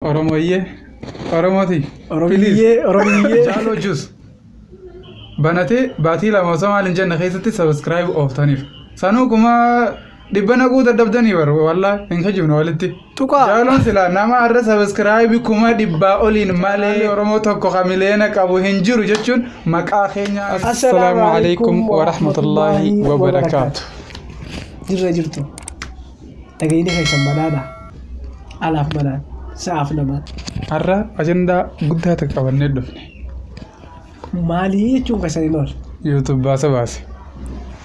Oromoyyee. Oromooti. Oromiyyee, Oromiyyee. Jaaloo Juus. Banatee baatii 2 osoo maal hin jenne keessatti subscribe ooftaniif. Sanuu 100,000 naquu dadhabdanii bar wallaa hin kijibne walitti. Tuqaa. Jaaloon silaa nama har'a subscribe 100,000 oliin malee Oromoo tokko kamileena qabu hin jiru jechuun maqaa keenya. Assalaamu alaikum wa rahmatullahi wa barakaatu. Jirra jirtu. Dhageenyi keessan banaadha. Alaaf banaan. Sa'aaf namaan. Har'a ajandaa guddaa tokko qabannee dhufne. Maalii jechuun keessan hin oolu. YouTube baasa baase.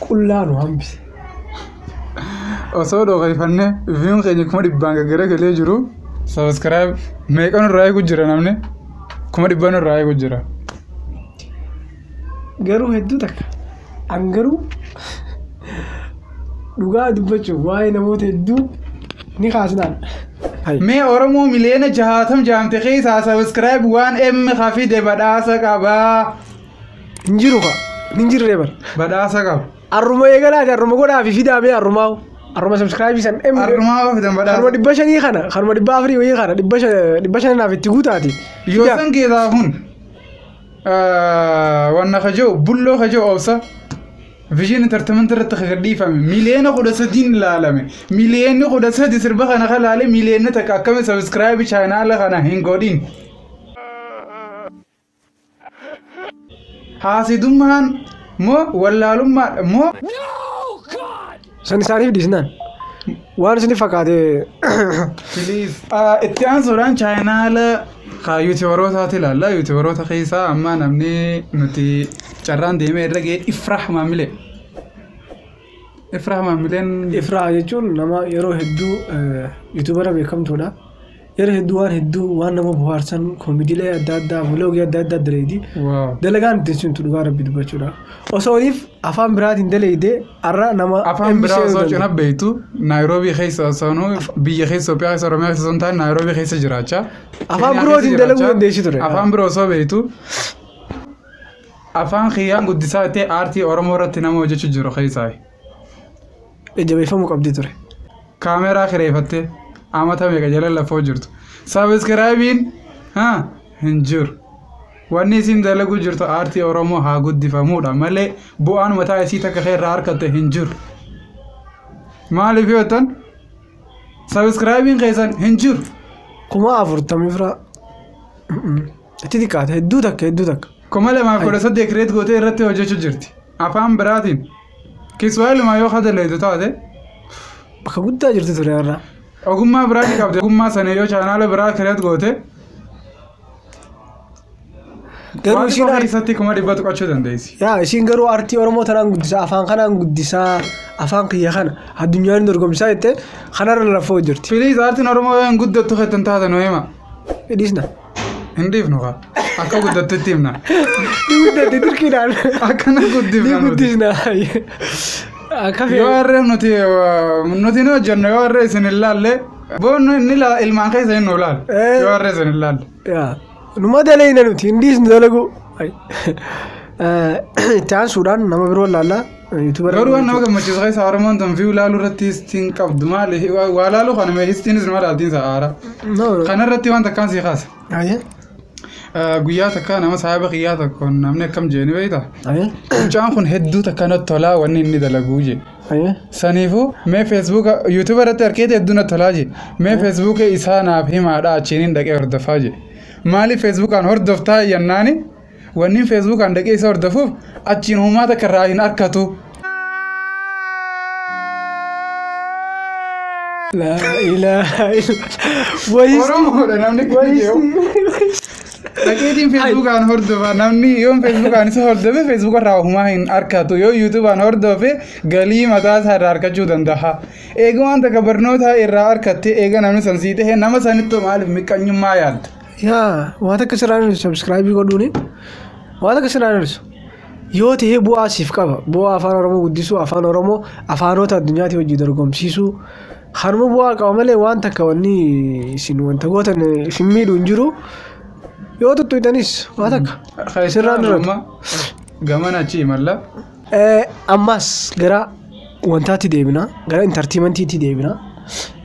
Qullaa nu hambise. Osoo dhoofannee viyuun keenya 100,000 gaggara galee jiru subscribe meeqa nurraa eegu jira namni 100,000 nurraa eegu jira. Garuu hedduu takka. An garuu dhugaa dubbachuuf waa'ee namoota hedduu ni kaasnaan. Mee Oromoo 60 million jaamte keessaa subscribe waan M hafide badhaasa qabaa. Hin jiru kaa. Hin jirree bara. Badhaasa qaba. Arruma eegalaati arruma godhaa fi fidaamee arrumaa'u. Arruma subscribe san M. Arrumaa fidan badhaasa. Karuma 500 kana karuma 400 wayii kana 500 naaf itti guutaati. Yoo san keessaa kun wanna kajoo bulloo kajoo obsa. Vision Entertainment irratti gadhiifame 13 million ilaalame 13 million sirba kana kalaale 1 million akkami subscribe channel kana hin godhin. Haasidummaan moo wallaalummaa moo San isaaniif dhiisnaan waan isin fakkaate. Please. Itti aansuudhaan channel yuutuubarootaati ilaalla. Yuutuubaroota keessaa amma namni nuti carraan deemee irra ga'e Ifraah Maamilee. Ifraah Maamileen. Ifraah jechuun nama yeroo hedduu yuutuubara beekamtuudha. Yeroo hedduu waan hedduu waan nama bohaarsan koomidiilee adda addaa vloogii adda addaa daleedi. Dalagaan ittiin simtu dhugaa rabbi dubbachuudha. Osoo oliif afaan biraatiin daleedee har'a nama. Afaan biraa osoo cina beektu Naayiroobii keessa osoo biyya keessa Itoophiyaa keessa Oromiyaa keessa osoo hin taane Naayiroobii keessa jiraachaa. Afaan birootiin dalaguu dandeessi ture. Afaan biroo osoo beektu afaan kiyyaan guddisaa ta'e aartii Oromoo irratti nama hojjechuu jiru keessaa. Jabeeffamuu qabdi ture. Kaameraa kireeffattee amata meeqa jala lafoo jirtu. Sabiskiraayibiin hin jiru. Wanni isin dalaguu jirtu aartii Oromoo haa guddifamuudha malee bu'aan mataa isii takka irraa harkatte hin jiru. Maaliif yoo ta'an sabiskiraayibiin keessan hin jiru. 40,000 ifraa. Itti xiqqaate hedduu takka hedduu takka. 2018 kireet gootee irratti hojjechuu jirti. Afaan biraatiin Kiswaahilumaa yoo hadaleetu taate. Bakka guddaa jirti ture har'a. Ogummaa biraa ni qabdi. Ogummaa sana yoo chaanaala biraa kireet goote. Garuu isiin keessatti 100,000 tuqachuu dandeessi. Yaa isiin garuu aartii Oromoo tanaan guddisaa afaan kanaan guddisaa afaan kiyya kana addunyaan dorgomsaa jettee kanarra lafoo jirti. Filiis aartiin Oromoo yoo hin guddattu jettan taate nu hima. Dhiisna. Hin dhiifnu kaa. Akka guddattutti himna. Ni guddatte dirqiidhaan. Akkana guddifna Ni guddisna. Yoo harree nuti ni hojjennu yoo harree isin hin laalle boonnu inni ilmaan keessa hin nu laalle. Yoo harree isin hin laalle. Numa daleena nuti hin dhiisnu dalaguu. Itti aansuudhaan nama biroo laallaa. Garuu waan nama gammachiisu keessa Oromoon tun viyuu laaluu irratti histiin qabdu maali? Waa laaluu kana mee histiinis nama laaltiin sa'aara. Kana irratti waan takkaan sii kaasa. Guyyaa takka nama saahiba kiyyaa tokko namni akkam jeeni beektaa? Mucaan kun hedduu takka natti tolaa wanni inni dalaguu jee. Saniifuu mee feesbuuka yuutuuba irratti argeete hedduu natti tolaa jee. Mee feesbuuka isaa naaf himaadha achiin hin dhaqee hordofaa jee. Maaliif feesbuukaan hordoftaa jennaani wanni feesbuukaan dhaqee isa hordofuuf achiin humaa takka irraa hin argatu. Laa ilaaha illallah. Oromoodha namni kun jeewu. Dhaqeetiin feesbuukaan hordofa namni yoo feesbuukaan isa hordofe feesbuuka irraa humaa hin argatu yoo yuutuubaan hordofe galii mataa isaa irraa argachuu danda'a. Eega waan takka barnoota irraa argatte eega namni san sii ta'e nama sanittuu maaliif miqqanyummaa yaalta? Yaa waan takka sirraan hir'isu subscribe godhuuni waan takka sirraan hir'isu yoo ta'e bu'aa siif qaba bu'aa afaan Oromoo guddisuu afaan Oromoo afaanota addunyaatii hojii dorgomsiisuu kanuma bu'aa qaba malee waan takka wanni isin wanta gootan isin miidhu hin jiru. Yoo tuttuutanis waan takka sirraan irratti. Gamana achi imalla. Ammas gara wantaatti deebina gara intartiimentiitti deebina.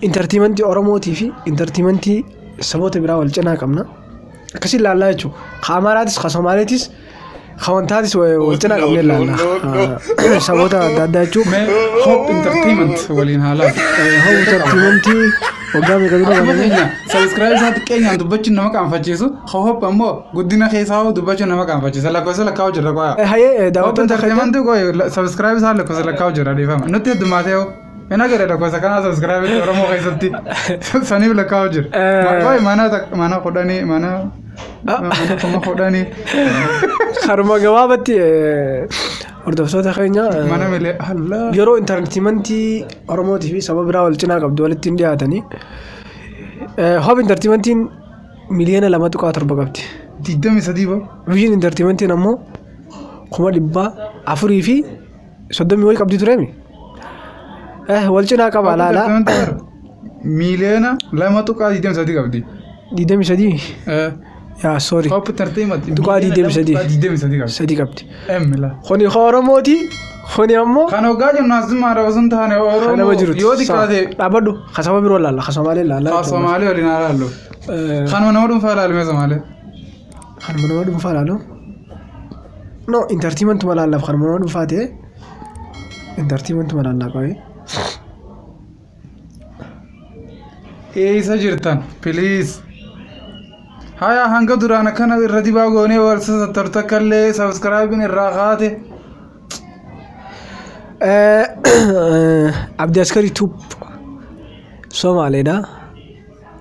Intartiimentii Oromootii fi intartiimentii Saboota biraa wal cinaa qabna. Akkasiin laallaa jechuudha. Ka Amaaraatis, ka Somaaleetis, ka wantaatis wal cinaa qabnee laalla. Saboota adda addaa jechuudha. Mee Hope Entertainment waliin haa laallu. Hope Entertainmentii waggaa meeqa dura Akkuma baname? keenya subscribe isaa xiqqeenyaan dubbachuun nama qaanfachiisu, Hope ammoo guddina keessaa hoo dubbachuun nama qaanfachiisa. Lakkoofsa lakkaa'u jirra qoyaa. Hayee Hope daawwattoota keenya. Entertainment qoy subscribe isaa lakkoofsa lakkaa'u jira dhiifama. Nutti heddummaatee hoo. Hin agarre lakkoofsa kanaa subscribe Oromoo keessatti saniif lakkaa'u jira. Qoy mana 10, mana 10,000. Haruma gabaabatti hordoftoota keenya Mana milee Allah. yeroo entertainmentii Oromootii fi saba biraa wal cinaa qabdu walitti hin dhiyaatanii. Hope Entertainmentiin 2.7 miliyoona qabdi. 23 boo. Vision Entertainmentiin ammoo 430,000 wayi qabdi tureemi. Wal cinaa qaba laalaa. 2.23 miliyoona qabdi. 23. Yaa sorry. Hope Entertainment. Tuqaa 23. 23 qabdi. Sadii qabdi. M la. Kuni Oromooti. Kuni ammoo Kan hoggaa jennu asummaa araba sun taane kan nama Oromoo jiruti. yoo xiqqaate. Dhaabbadhu. Ka saba biroo laalla. Ka Somaalee laalla. Ka Somaalee waliin haa laallu. Kanuma nama dhuunfaa laalme Somaalee. Kanuma nama dhuunfaa laalu. No, entertainmentuma laallaaf kanuma nama dhuunfaa ta'e. Entertainmentuma laallaa qabee. Eessa jirtan? Please. Haya hanga duraan akkana irra dibaa goonee wal sasattartu akka illee subscribe irraa kaate. Abdi Askarii Tube Somaaleedha.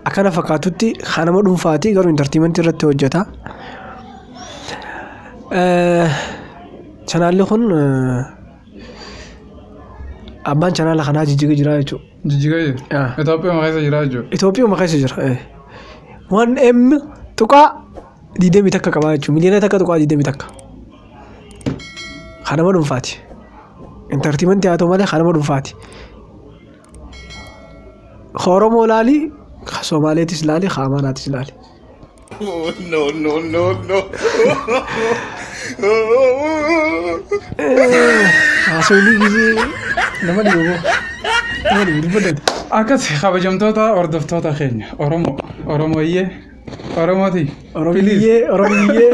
Akkana fakkaatutti kan nama dhuunfaati garuu entertainmentii irratti hojjeta. Chaanaalli kun abbaan chaanaala kanaa Jijjiga jira jechuudha. Jijjiga jira. Itoophiyaa keessa jira jechuudha. Itoophiyaa keessa jira. 1M.21 qabaa jechuudha. 1.21 miliyoona. Kan nama dhuunfaati. Entertainmentii haa ta'u malee kan nama dhuunfaati. Ka Oromoo laali, ka Somaaleetis laali, ka Amaaraatis laali. Oh, no, no, no, no. Haasofni gisee nama dhibu nama dhibu dubbadhate. Akkas kabajamtoota hordoftoota keenya Oromoo Oromooyyee Oromooti. Oromiyyee Oromiyyee.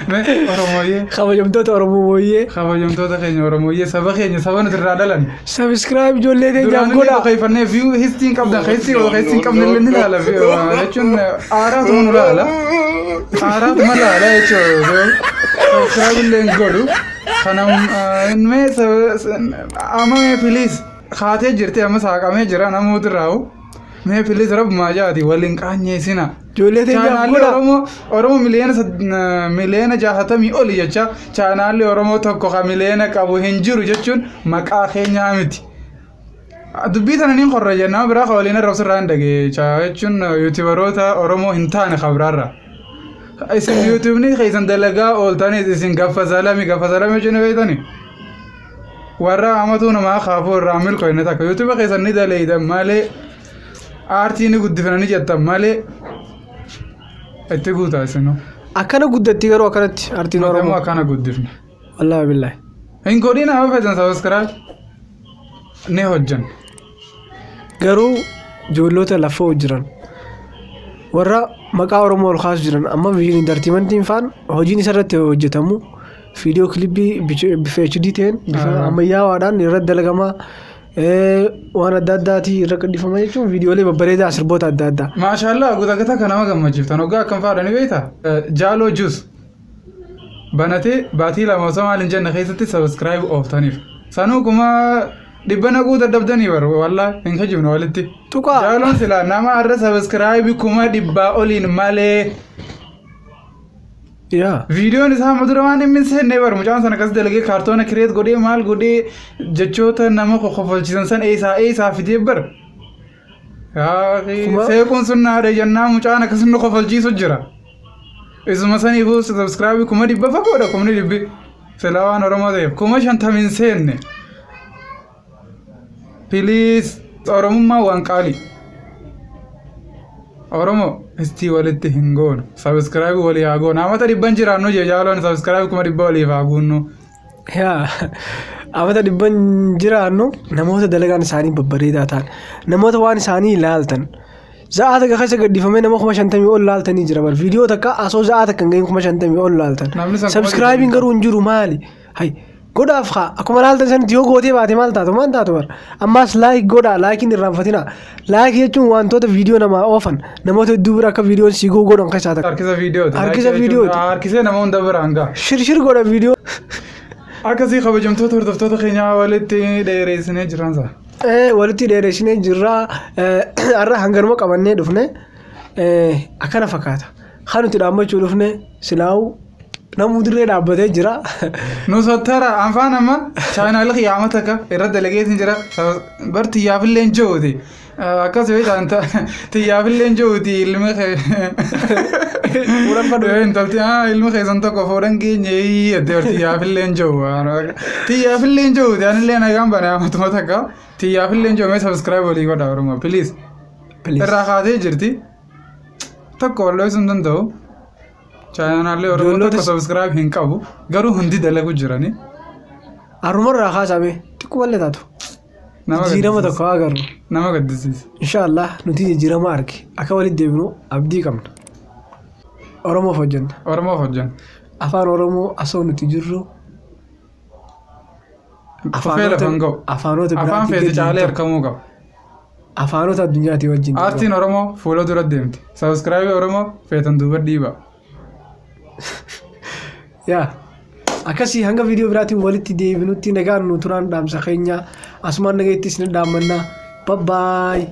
Mee Oromooyyee. Kabajamtoota Oromooyyee. Kabajamtoota keenya Oromooyyee, saba keenya, saba nuti irraa dhalan. Subscribe ijoollee teenyaaf Duraan inni godhaa. dhokeeffannee view histiin qabdan keessi keessi hin qabne illee ni ilaala jechuun aaraatuma nu laala. Aaraatuma laala jechuudha. Subscribe illee hin godhu. Kana mee amma mee please kaatee jirti amma saaqamee jira namoota irraa mee please rabbumaa jaati waliin qaanyeessina. Ijoollee teenyaaf Chaanaalli godhaa. Oromoo 60 miliyoona oli jecha chaanaalli Oromoo tokko ka miliyoona qabu hin jiru jechuun maqaa keenyaa miti. Dubbii tana niin qorra jennaa biraa ka waliin arrabsu irraa hin dhagee jechuun yuutuubaroota Oromoo hin taane kabiraarra. Isin yuutuubni keessan dalagaa ooltanis isin gaffa salami gaffa salami jechuun beektani. Warra amatuu namaa kaafuu irraa milkoo inni takka yuutuuba keessan ni daleeydan malee aartii ni guddifnanii jettan malee itti guutaa isinuu. Akkana guddatti garuu akkanatti aartiin Nuti ammoo Oromoo. akkana guddifne. Wallaahi billaahi. Hin godhin nama fedhan subscribe ni hojjan. Garuu ijoollota lafoo jiran warra maqaa Oromoo ol kaasu jiran amma Vision Entertainmentiin faan hojiin isa irratti hojjetamu viidiyoo kilippii bifa HD ta'een bifa ammayyaawaadhaan irratti dalagamaa waan adda addaatii irra qindeeffama jechuun viidiyoolee babbareedaa sirboota adda addaa. Maashaallah guutaa akka nama gammachiiftan hoggaa akkam faadha ni beektaa? Jaaloo Juus banatee baatii 2 osoo maal hin jenne keessatti subscribe ooftaniif. Sanuu 100,000 naquu dadhabdanii baru wallaa hin kijibne walitti. Tuqaa. Jaaloon silaa nama har'a subscribe 100,000 oliin malee Yaa. Viidiyoon isaa amma dura waan hin seenne bar mucaan sana akkas dalagee kaartoona create godhee maal godhee jechoota nama kokolchiisan san eessaa eessaa fidee bar. Seequun sun naadha jennaa mucaan akkas nu kofolchiisu jira. Isuma saniifuu subscribe 100,000 fagoodha 100,000. Silaa waan Oromoo ta'eef 50,000 hin seenne. Please Oromummaa waan qaalii. Oromoo istii walitti hin goonu. Subscribe walii haa goonu. Amata dhibban jiraannu jee jaaloon subscribe 100,000 waliif haa guunnu. Yaa amata dhibban jiraannu namoota dalagaan isaanii babbareedaa ta'an namoota waan isaanii ilaaltan Za'aa takka keessa gaddifamee nama 50,000 ol laaltanii jira bar. Viidiyoo takka asoo za'aa takka hin gahin 50,000 ol laaltan. Namni san Subscribing garuu hin jiru maali? Hay godhaaf haa akkuma laaltan sanitti yoo gootee baate maal taatu maal taatu bar. Ammaas like godhaa likeiin irraanfatina. Like jechuun wantoota viidiyoo namaa oofan namoota hedduu bira akka viidiyoon si ga'u godhan keessaa takka. Harkisa viidiyooti. Harkisa viidiyooti. Harkisee nama hunda biraan ga'a. Shirshir godha viidiyoo. Akkasii kabajamtoota hordoftoota keenyaa walitti dheeressinee jiransa. Walitti dheeressinee jirra. Har'a hanganuma qabannee dhufne akkana fakkaata. Kan nuti dhaabbachuu dhufne silaa'u namuu dirree dhaabbatee jira. Nu sottara anfaan amma chaanaali qiyyaama takka irra dalageetiin jira. Bar xiyyaafillee hin jiruuti. Akkas yoo ta'an xiyyaafillee hin jiruuti ilmi Intalti ilmi keessan tokko fuudhan geenye jettee bar xiyyaafillee hin jiru. Xiyyaafillee hin jiruuti anillee nagaan bane amatuma takka xiyyaafillee hin jiru mee subscribe walii godhaa Oromoo please. Irraa kaatee jirti. Tokko walloisuu hin danda'u. Chaanaallee Oromoo tokko subscribe hin qabu. Garuu hundi dalagu jirani. Har'umarraa kaasame xiqqoomallee taatu. Jijjiirama tokko haa agarru. Nama gaddisiisa. Inshaallah nuti jijjiirama arge akka walitti deebinu abdii qabna. Oromoof hojjenna. Oromoof hojjenna. Afaan Oromoo asoo nuti jirru. Kufee lafa hin ga'u. Afaanota Afaan feete caalee harkamuu qaba. Afaanota addunyaatii wajjin. Aartiin Oromoo fuula dura deemti. Subscribe Oromoo feetan duuba dhiiba. Yaa akkasii hanga viidiyoo biraatiin walitti deebinutti nagaan nu turaan dhaamsa keenya asumaan nagaittis ni dhaammannaa. Bye bye.